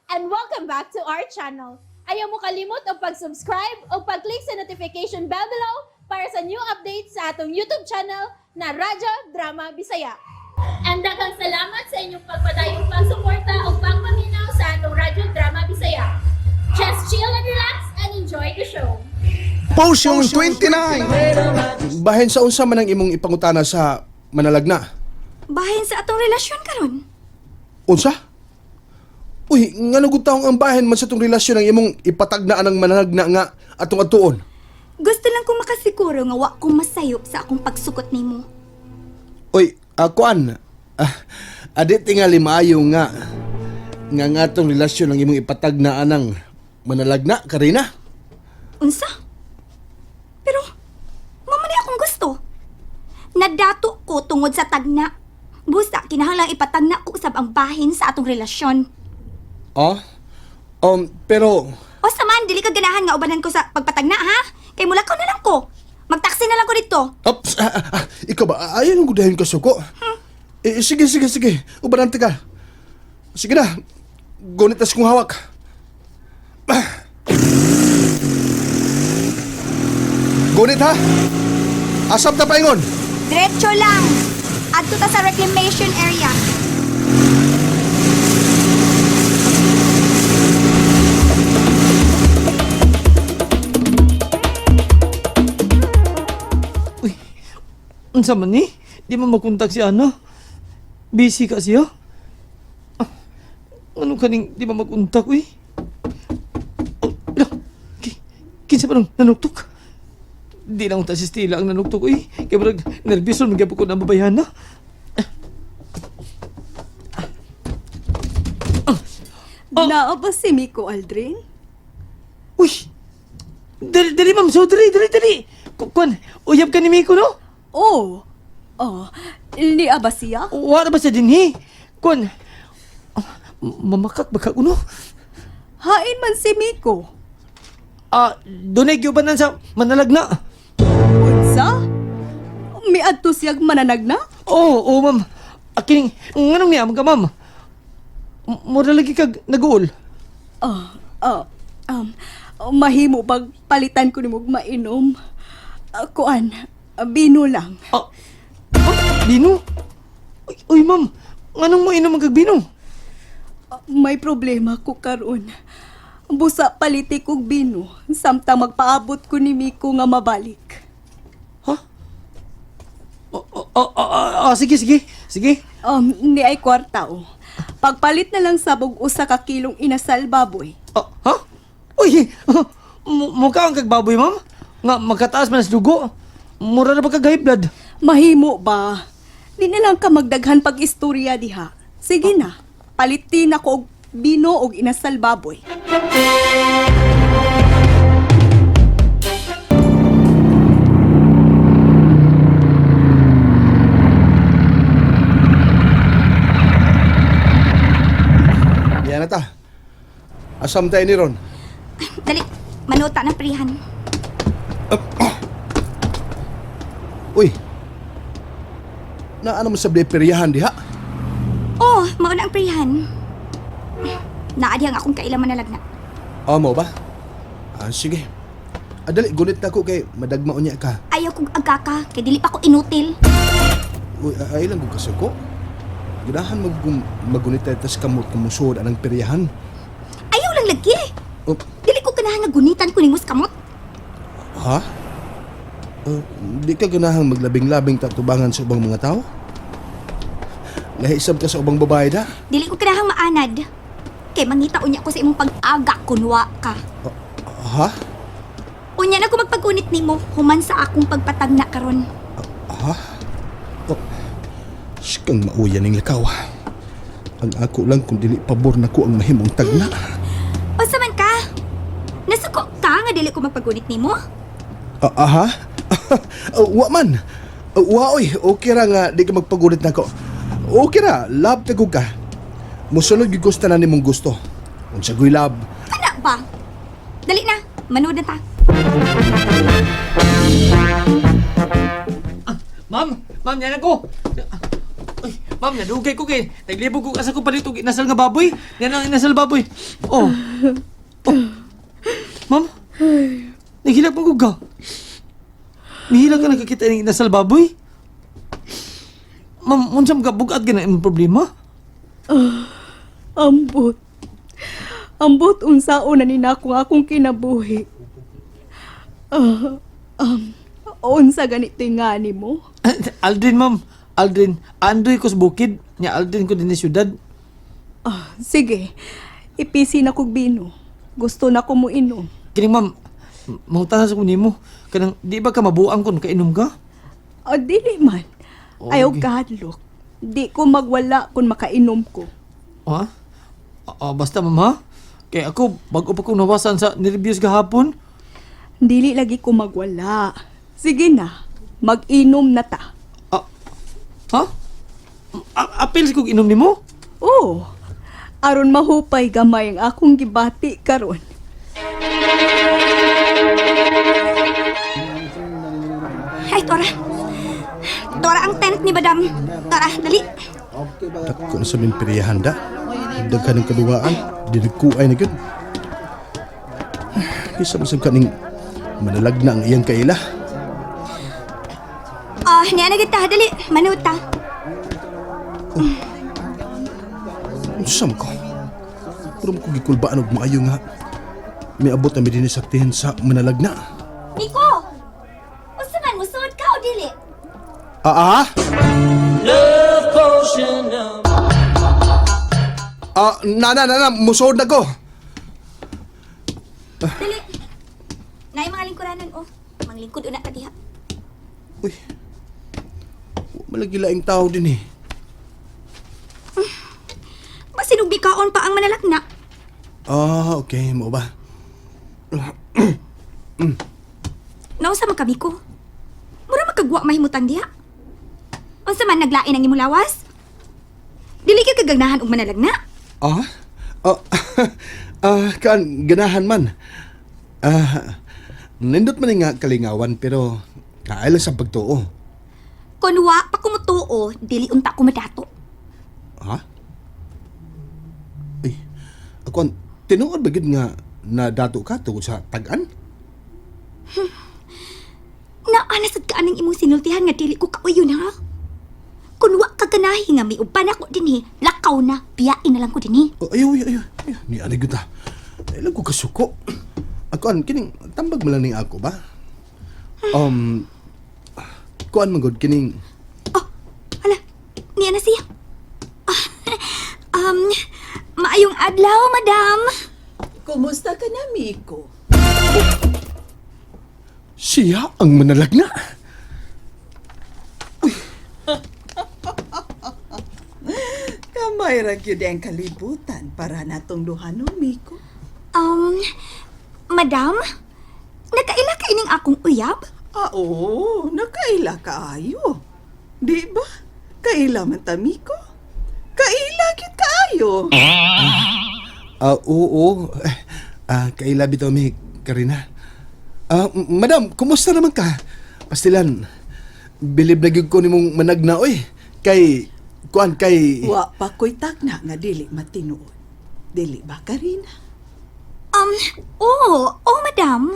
And welcome back to our channel. Ayaw mo kalimot og pag-subscribe o pag-click sa notification bell below para sa new updates sa atong YouTube channel na Radyo Drama Bisaya. And daghang salamat sa inyong pagpadayong pagsuporta o pagpaminaw sa atong Radyo Drama Bisaya. Just chill and relax and enjoy the show. Potion 29! Bahin sa unsa man ang imong ipangutana sa manalagna? Bahin sa atong relasyon karon. Unsa? Uy, ngano gud taong ang bahin man sa itong relasyon ang imong ipatagna ang manalagna nga atong atuon? Gusto lang ko makasiguro nga wa ko masayop sa akong pagsukot nimo. Uy, kuan. Adi tingali maayo nga nga nga atong relasyon ang imong ipatagna anang manalagna, Karina. Unsa? Pero mao man ni akong gusto. Nadato ko tungod sa tagna. Busa kinahanglan ipatagna ko usab ang bahin sa atong relasyon. Ah? Pero O sa man, dili ka ganahan nga ubanan ko sa pagpatagna, ha? Kay mulakaw na lang ko. Magtaksi na lang ko dito. Ops, ikaw ba? Ayaw nung gudahin ka suko. Eh, sige, sige, sige. Ubanan ka. Sige na. Gunit tas kong hawak. Ah. Gunit ha? Asam ta paingon. Diretso lang. Adto ta sa reclamation area. Uy, unsa man ni? Di man makontak si Ana. Busy ka siya. Ah, ano kaning di man makontak, uy? Oh, la, kinsa pa nang nanuktok? Di lang ta si Stila ang nanuktok, uy. Kaya murag nervyoso man gyapon ko na babayhan na. Oh. Naa ba si Miko Aldrin? Uy! Dali, dali ma'am, so dali, dali, dali. Kuan, uyab ka ni Miko, no? Oh. Oh, niya ba siya? Wala ba siya dinhi? Kuan, mamakak ba ka uno? Hain man si Miko. Ah, dunay gyubanan sa manalagna. Unsa? Miadto siyag mananagna? Oo, oh, ma'am. Akining, nganong niya, mga ma'am? Mura lagi kag naguol. Oh, oh, um, mahimo bag palitan ko nimo og mainom. Kuan, bino lang. Ah, ah, bino? Uy, uy ma'am, nganong mo inom ang kag bino? May problema ko karon. Busa paliti kog bino samtang magpaabot ko ni Miko nga mabalik. Ha? Oh, oh, oh, oh, oh, sige, sige, sige. Ni ay kwarta oh. Pagpalit na lang sabog usa ka kilong inasal baboy. Ah, ha? Uy, mukha ang kagbaboy, ma'am. Nga, magkataas man sa dugo. Mura na ba kag high blood? Mahimo ba? Di na lang ka magdaghan pag istorya diha. Sige na, palitin ako og bino og inasal baboy. Yan na ta. Asam tayo ni Ron. Dali, manuta ng prihan. Uy. Na ano mo sa peryahan diha? Oh, mauna ang prihan. Naadihang akong kailang manalagna. Amo ba? Ah, sige. Adali, gunit na ko kay madagma unya ka. Ayaw kong agaka, kay dili pa ko inutil. Uy, ay lang kong kasuko. Ganahan magunit tayo tas kamot kumusod anang peryahan. Ayaw lang lagi. Oh, Dili ko ganahan nga gunitan ko nimo sa kamot. ha? Di ka ganahang maglabing-labing tatubangan sa ubang mga tao? Nahisab ka sa ubang babae da? Dili ko ganahan maanad. Kay mangita unya ko sa imong pag-aga kunwa ka. Ha? Unya na ko magpagunit nimo human sa akong pagpatagna karon. Ha? Oh, sikang mauya ning lakaw. Ang ako lang kung dili pabor na ko ang mahimong tagna. Unsa man ka? Nasuko ka nga dili ko magpagunit nimo? Ah, aha? Wa man. Wa oy, okay ra nga di ka magpagulit nako. Okay ra, love ta ka. Musunod gyud ko sa tanan nimong gusto. Unsa goy love? Kana ba? Dali na, manood na ta. Ma'am, ma'am, yan ako. Uy, ma'am, nadugay ko kay naglibog ko asa ko palit og inasal nga baboy. Yan ang inasal baboy. Oh. Oh. Ma'am. Naghilak mo ka. Nihilak ka nakakita ng inasal baboy. Ma'am, unsa man ka bugat ka na imong problema? Ambot. Ambot unsaon na ninako ang akong kinabuhi. Ah, um, unsa ganito nga nimo? Aldrin, ma'am. Aldrin, andoy ko sa bukid. Nya Aldrin ko din sa syudad. Ah, sige. Ipisi na kog bino. Gusto na ko mo inom. Kining ma'am, mangutana sa ko nimo. Kanang di ba ka mabuang kon kainom ka? Ah, dili man. Oh, Ayaw okay. kahadlok. Di ko magwala kung makainom ko. Ha? Ah, basta ma'am ha? Kay ako, bago pa kong nawasan sa nervyos gahapon. Dili lagi ko magwala. Sige na, mag-inom na ta. Ah, ha? Apil kog inom nimo? Oo. Aron mahupay gamay ang akong gibati karon. Ay, Tora. Tora ang tent ni Madam. Tora, dali. Dako na sa min piriyahan da. Daghan ng kaduwaan, dinagkuay na gyud. Kisa masab ka ning manalag na ang iyang kaila. Ah, niya na kita, dali. Manuta. Unsa man ko? Pero mo ko gikulbaan og maayo nga. May abot na mi dinhi sa tihen sa manalag na. Miko! Unsa man musuod ka o dili? Ah, ah? Ah, nana, nana, musuod na ko. Dali. Naay mga lingkuranan oh. Manglingkod una ka diha. Uy. Wa malagi laing tao din eh. Basin og bikaon pa ang manalakna. Ah, okay, mo ba? Nausa man kami ko. Mura makagwa mahimutang diha. Unsa man naglain ang imong lawas? Dili ka kaganahan og manalagna. Ah? Oh, ah, kan ganahan man. Ah, nindot man nga kalingawan pero kaay lang sa pagtuo. Kun wa pa kumutuo, dili unta ko madato. Ha? Ay, ako ang tinuod ba gyud nga nadato ka tungod sa tag-an? Naana sad ka aning imong sinultihan nga dili ko kauyon ha. Kun wa ka ganahi nga may uban ako dinhi, lakaw na, biyain na lang ko dinhi. Oh, ayaw, ayaw, ayaw. Ayaw, ni ani gyud ta. Ay lang ko kasuko. Ako an kining tambag man lang ning ako ba? Kuan man gud kining Oh, hala, niya na siya. Ah, um, maayong adlaw, madam. Kumusta ka na, Miko? siya ang manalagna. Kamay ra gyud ang kalibutan para natong duha no, Miko. Um, madam, nakaila ka ining akong uyab? Ah, oo, nakaila kaayo. Di ba? Kaila man ta, Miko. Kaila gyud kaayo. Ah, oo. Eh, ah, kaila bitaw mi Karina. Ah, madam, kumusta naman ka? Pastilan. Bilib na gyud ko nimong managna oy. Kay kuan kay Wa pa ko'y tagna nga dili matinuod. Dili ba, Karina? Oo, oh, madam.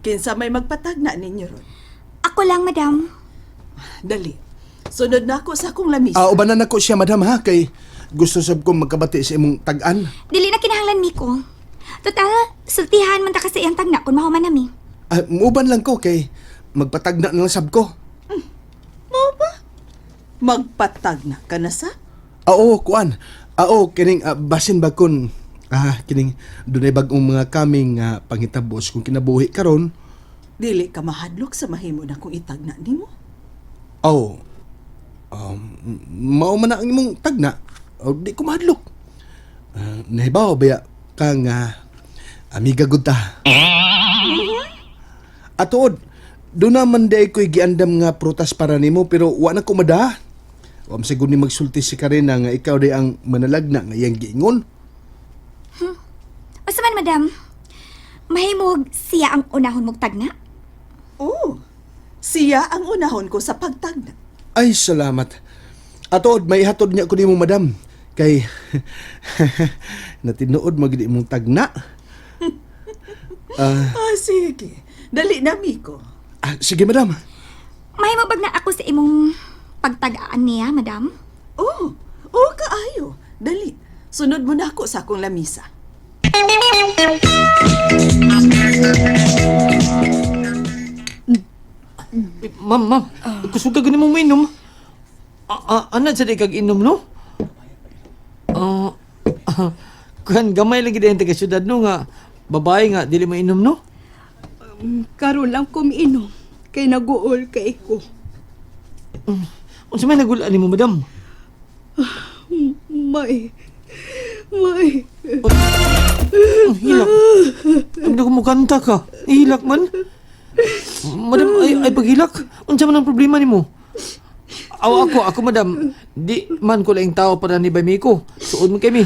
Kinsa may magpatagna ninyo ron. Ako lang, madam. Dali. Sunod na ako sa akong lamisa. Ah, ubanan nako siya madam ha kay gusto sab ko magkabati sa imong tag-an. Dili na kinahanglan, Miko. Total, sultihan man ta kasi iyang tagna kung mahuman nami. Ah, muuban lang ko kay magpatagna na lang sab ko. Mo ba? Magpatagna ka na sa? Ah, oo, kuan. Ah, oo, kining basin ba kun kining dunay bag-ong mga kaming pangitabos kung kinabuhi karon. Dili ka mahadlok sa mahimo na kong itagna nimo. Oh. Mao man na ang imong tagna. Oh, di ko mahadlok. Ah, nahibaw ba ya kang amiga gud ta. Atuod, doon naman di ko'y giandam nga prutas para nimo pero wa na ko mada. Wa man siguro ni magsulti si Karina nga ikaw di ang manalagna nga iyang giingon. Unsa man, madam? Mahimog siya ang unahon mong tagna? Oo. Siya ang unahon ko sa pagtagna. Ay, salamat. Atod, may hatod niya ko nimo, madam. Kay natinuod magid imong tagna. Ah, sige. Dali na, Miko. Ah, sige, madam. Mahimo bag na ako sa imong pagtagaan niya, madam? Oh, oh, kaayo. Dali. Sunod mo na ako sa akong lamisa. Eh, ma'am, ma'am, kusog ka gani mo mainom. Ah, ah, ana sa di kag inom, no? Ah, ah, kuan gamay lang gid ang taga syudad no nga babae nga dili mainom no. Karon lang ko miinom kay naguol kay ko. Unsa may nagulaan nimo, madam? May may Ang hilak. Ang ko mukanta ka. Hilak man. Madam, ay paghilak. Unsa man ang problema nimo? Aw ako madam, di man ko laing tao para ni Bay Miko. Suod man kami.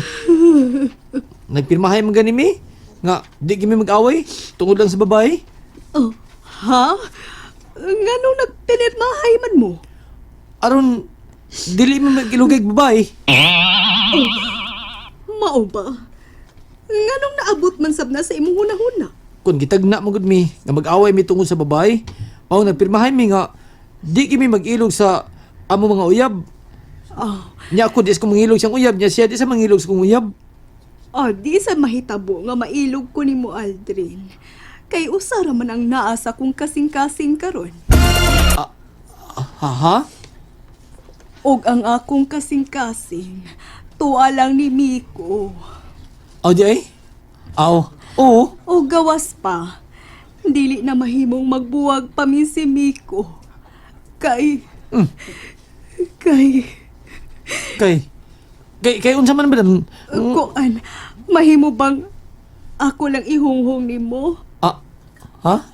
Nagpirmahay man gani mi nga di kami mag-away tungod lang sa babae. Oh, ha? Nganong nagpinirmahay man mo? Aron dili man magilugay babae. Mao ba? Nganong naabot man sab na sa imong hunahuna? Kung gitagna mo gud mi nga mag-away mi tungod sa babae, mao nagpirmahay mi nga di kami mag-ilog sa amo mga uyab. Oh, Nya ako di sa ko mangilog siyang uyab, nya siya di sa mangilog sa kong uyab. oh, di sa mahitabo nga mailog ko nimo Aldrin. Kay usa ra man ang naa sa kong kasing-kasing karon. Ha ha? Og ang akong kasing-kasing, tuwa lang ni Miko. Aw di ay? Aw. Oo. O gawas pa, dili na mahimong magbuwag pa min si Miko. Kay... Kay... Kay kay unsa man madam? Kuan, mahimo bang ako lang ihunghong nimo? Ah. Ha?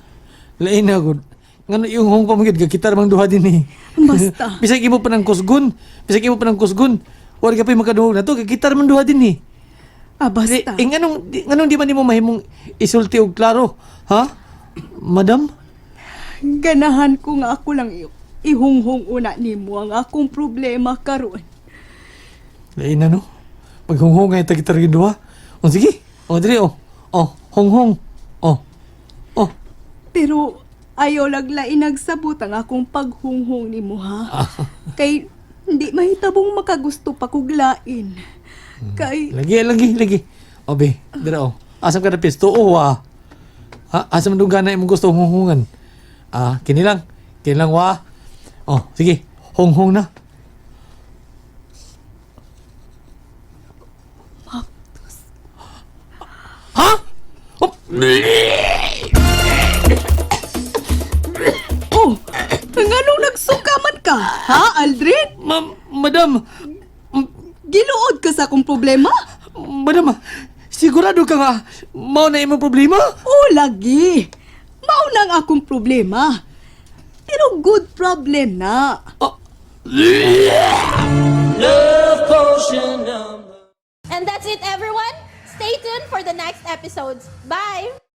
Lain na gud. Ngano yung hong pamagid ka mang duha din eh. Basta. Bisag imo pa ng kusgon. Bisag imo pa ng kusgon. Wala ka pa yung makaduhog na to, kagitar man duha din eh. Ah, basta. Eh, nganong di man nimo mahimong isulti og klaro, ha? Madam? Ganahan ko nga ako lang ihunghong una nimo ang akong problema karon. Lain na no. Paghunghong nga ta gitar gyud duha. O sige. O diri o. O honghong. O. O. Pero ayaw laglain nagsabot ang akong paghunghong nimo ha. Kay hindi mahitabong makagusto pa kog lain. Kay Lagi lagi lagi. O be, dira o. Asam ka na pisto o wa. Ha, asa man dugana imong gusto hunghungan? Ah, kini lang. Kini lang wa. O, sige. Honghong na. Ha? Oh, Oh, nganong nagsuka man ka? Ha, Aldrin? ma'am, madam. Giluod ka sa akong problema? Madam, sigurado ka nga mao na imong problema? Oh, lagi. Mao na ang akong problema. Pero good problem na. Oh, And that's it, everyone. Stay tuned for the next episodes. Bye!